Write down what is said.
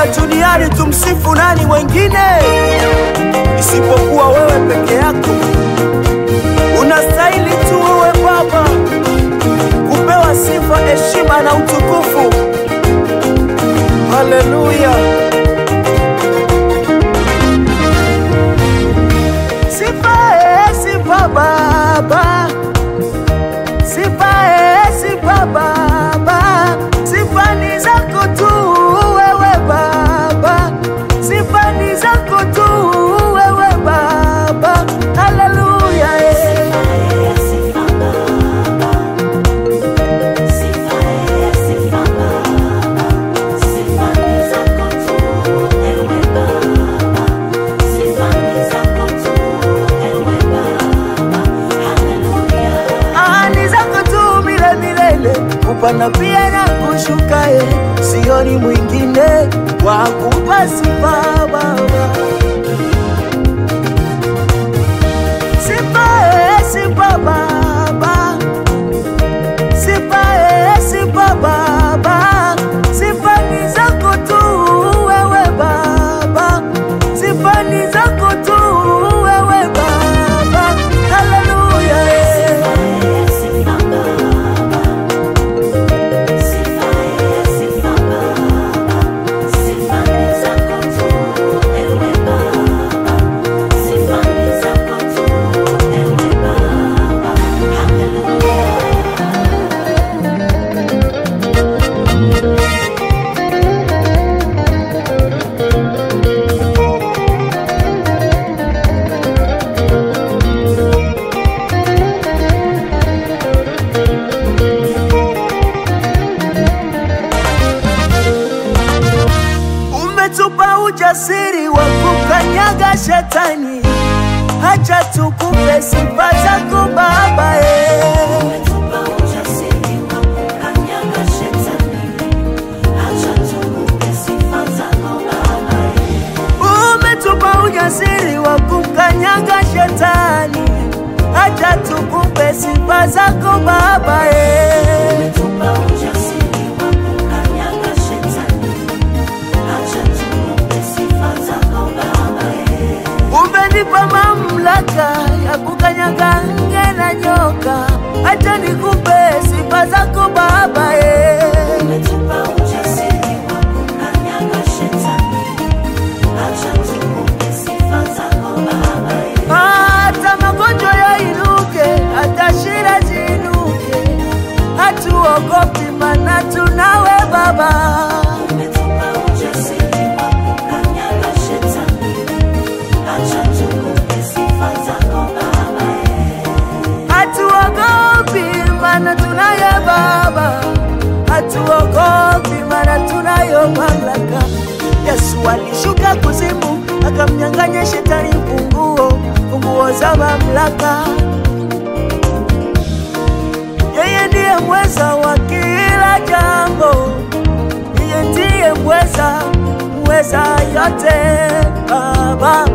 Maana duniani tumsifu nani mwingine isipokuwa wewe peke yako? Unastahili tu wewe Baba kupewa sifa, heshima na utukufu. Haleluya. Sifa, sifa Baba, sifa, sifa Baba, sifa ni zako tu wewe Baba, sifa ni zako tu wewe Baba. Haleluya. Sifa Baba, sifa, sifa Baba, sifa ni zako tu ewe Baba, sifa ni zako tu ewe Baba. Haleluya. Ahadi zako tu milele milele, kupanda pia na kushuka, sioni mwingine wa kupa sifa Baba. Sifa, sifa Baba, sifa, sifa Baba, sifa ni zako tu wewe Baba, sifa ni zako tu wewe Baba. Haleluya. Sifa Baba, sifa, sifa Baba, sifa ni zako tu ewe Baba, sifa ni zako tu ewe Baba. Haleluya. Umetupa ujasiri wa kukanyaga shetani, acha tukupe sifa zako Baba. Umetupa ujasiri wa kukanyaga shetani, acha tukupe sifa zako Baba. Umetupa ujasiri wa kukanyaga shetani, acha tukupe sifa zako Baba. Umetupa ujasiri wa kukanyaga shetani, acha tukupe sifa zako Baba. Umenipa mamlaka ya kukanyaga nge na nyoka, acha nikupe sifa zako Baba. Umetupa ujasiri wa kukanyaga shetani, acha tukupe sifa zako Baba. Hata magonjwa yainuke, hata shida ziinuke, hatuogopi maana tunawe Baba. Umetupa ujasiri wa kukanyaga shetani, acha tukupe sifa zako Baba. Hatuogopi maana tunaye Baba, hatuogopi maana tunayo mamlaka. Yesu alishuka kuzimu akamnyang'anya shetani funguo, funguo za mamlaka. Yeye ndiye mweza wa kila jambo, yeye ndiye mweza, mweza yote Baba.